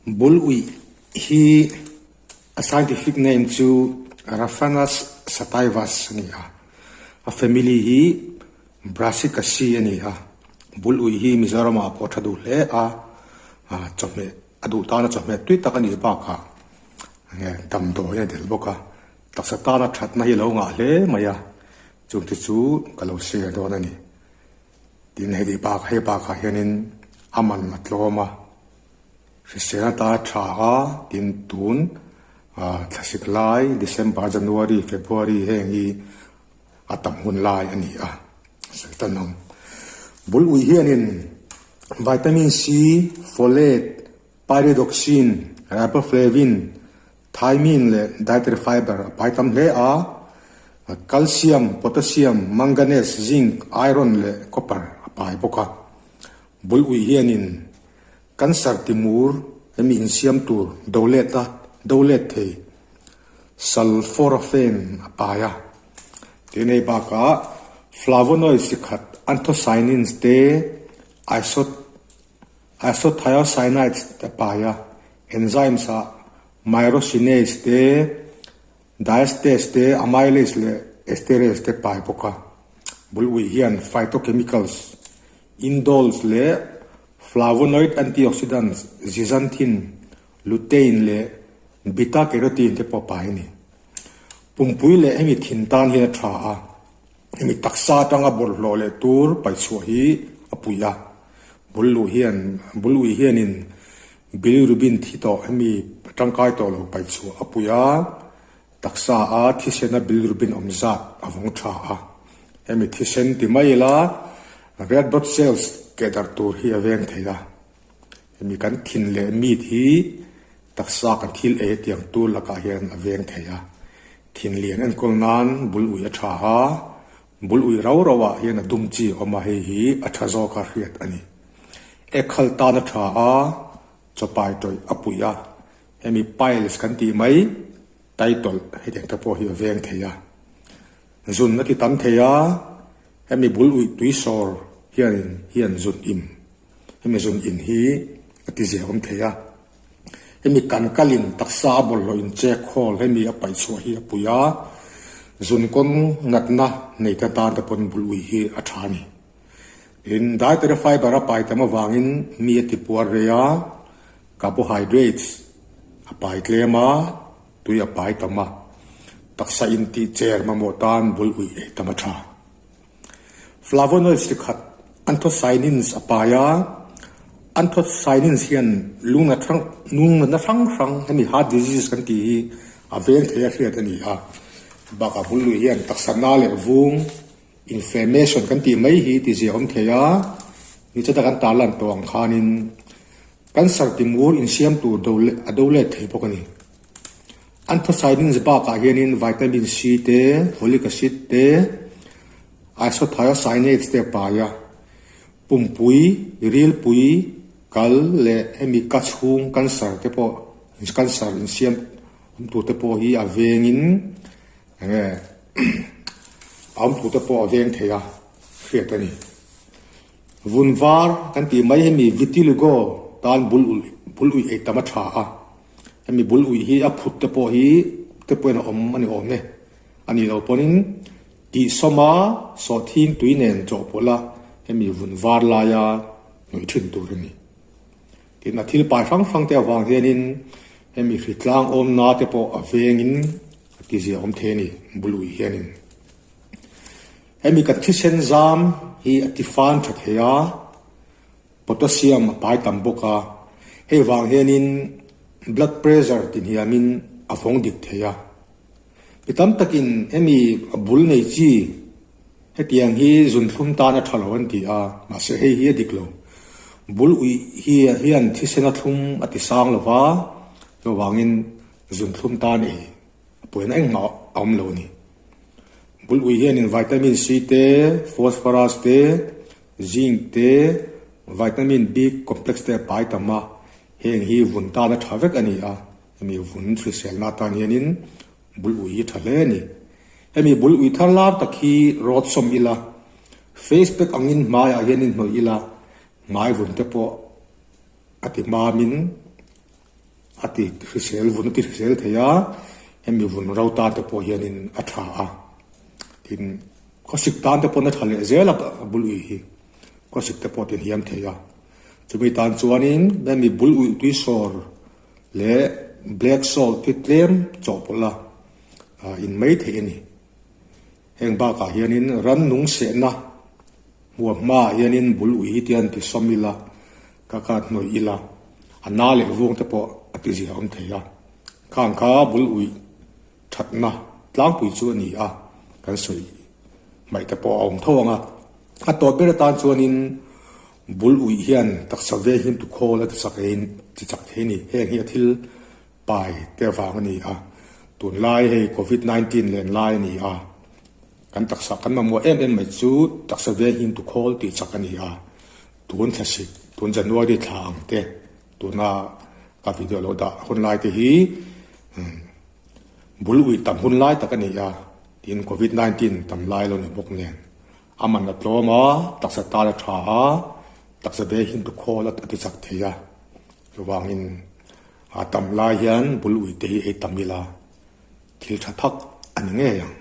Bul uih hi a scientific name chu Raphanus sativus a ni a, a family hi Brassicaceae a ni a, bul uih hi Mizoramah pawh a tha duh hle a, chawhmeh a duh tana chawhmeh tui tak a nih bakah enge damdawi a ni tel bawk a, taksa tana thatna hi a lo ngah hle mai a, chungte chu ka lo share dawn a ni. Tin hei bak hei bakah hianin a man a tlawm a, hrisel ata tha a tin tun ah thlasik lai December, January, February heng hi a tam hun lai a ni a, sawi tan ang. Bul ui hianin Vitamin C, Folate, Pyridoxine, Riboflavin, Thiamine leh dietary fiber a pai tam hle a, calcium, potassium, manganese, zinc, iron leh copper a pai bawk a. Bul ui hianin cancer timur hemi insiam tur do let a do let thei sulforaphane a pai a. Tin hei bakah flavonoids chi khat anthocyanins te isothiocyanates te a pai a. Enzymes ah myrosinase te, diastase te, amylase leh esterase te pai bawk a. Bul ui hian phytochemicals, indoles leh flavonoid antioxidants, zeaxanthin, lutein leh beta-carotene te pawh pai a ni. Pumpui leh hemi thin tan hian a tha a. Hemi taksa atanga bawlhhlawh leh tur paihchhuah hi a pui a, bul luh hian bul ui hianin bilirubin thi tawh hemi tangkai tawh lo paihchhuah a pui a, taksa a thisena bilirubin awm zat a vawng tha a. Hemi thisen ti mai ila red blood cells keh darh tur hi a veng thei a. Hemi kan thin leh meat hi taksa kan thil ei tiang tur lakah hian a veng thei a. Thin lian enkawl nan bul ui a tha a, bul ui rau rau ah hian a dum chi a awm a, hei hi a tha zawk a hriat a ni. Ek khal tan a tha a, chawpai tawih a puih a, hemi piles kan tih mai tai tawlh hetiang te pawh hi a veng thei a. Zun a ti tam thei a, hemi bul ui tui sawr hianin hian zun im Hemi zun in hi a ti zia awm thei a. Hemi kan kalin taksa a bawlhhlawh in check hawl hemi a paih chhuah hi a pui a, zun kawng natna nei te tan te pawn bul ui hi a tha a ni. Tin, dietary fiber a pai tam avangin mi a ti puar rei a, carbohydrates a pai tlem a, tui a pai tam a, taksa in tih cher mamawh tan bul ui ei tam a tha. Flavonoids chi khat anthocyanins a pai a, anthocyanins hian lungna hrang lungna hrang hrang hemi heart disease kan tih hi a veng thei a hriat a ni a. Bakah bul lui hian taksa na leh vung inflammation kan tih mai hi ti zia awm thei a, nichata kan tarlan tawh ang khanin cancer timur insiam tur do a do let thei bawk a ni. Anthocyanins bakah hianin vitamin C te, folic acid te, isothiocyanates te a pai a. Pumpui, rilpui, kal leh hemi ka chhung cancer te pawh cancer insiam awm tur te pawh hi a vengin enge a awm tur te pawh a veng thei a hriat a ni. Vun var kan tih mai hemi vitiligo tan bul bul uih ei tam a tha a. Hemi bul uih hi a phut te pawh hi te pawhin a awm a ni awm e. A nih loh pawhin tihsawma sawhthing tui nen chawhpawlh a hemi vun var laia hnawih thin tur a ni. Tin, a thil pai hrang hrang te avang hianin hemi hritlang awmna te pawh a vengin a tizia awm thei a ni bul uih hianin. Hemi kan thisen zam hi a tifan tha thei a. Potassium a pai tam bawk a, hei vang hianin blood pressure ti hniamin a vawng dik thei a. Mi tam takin hemi a bul nei chi hetiang hi zunthlum tan a tha lo an ti a, mahse hei hi a dik lo. Bul uih hi hian thisen a thlum a ti sang lo va, chuvangin zunthlum tan ei a puaina engmah a awm lo a ni. Bul uih hianin vitamin C te, phosphorus te, Zinc te, Vitamin B complex te a pai tam a, heng hi vun tan a tha vek a ni a, hemi vun hriselna atan hianin bul ui hi tha hle a ni. Hemi bul ui thar lar tak hi rawt sawm ila, face pack angin hmaiah hianin hnawih ila, hmai vun te pawh a ti hmamin. A ti hrisel vun a ti hrisel thei a, hemi vun ro tan te pawh hianin a tha a. Tin, khawsik tan te pawhin a tha leh zel a bul ui hi, khawsik te pawh a ti hniam thei a. Chumi tan chuanin hemi bul ui tui sawr leh black salt hi tlem chawhpawlh a in mai theih a ni. Heng bakah hianin rannung sehna hmuam hmaah hianin bul ui hi tian ti sawm ila, ka khat hnawih ila, a na leh vung te pawh a ti zia awm thei a. Khang kha bul ui thatna tlangpui chu a ni a, kan sawi hmaih te pawh a awm tho ang a. A tawp ber atan chuanin bul ui hian taksa ve him tu khawl a ti chak eiin ti chak thei a ni. Heng hi a thil pai te avang a ni a, tunlai hei covid 19 len lai a ni a, kan taksa kan mamawh em em mai chu taksa veng him tu khawl tih chak a ni a, tun thlasik tun January thla ang te tuna ka video lo dah hun lai te hi bul ui tam hun lai tak a ni a, tin covid 19 tam lai lo ni bawk nen a man a tlawm a, taksa tan a tha a, taksa veng him tu khawl a ti chak thei a. Chuvangin a tam lai hian bul ui te hi ei tam ila thil tha thak a ni ngei ang.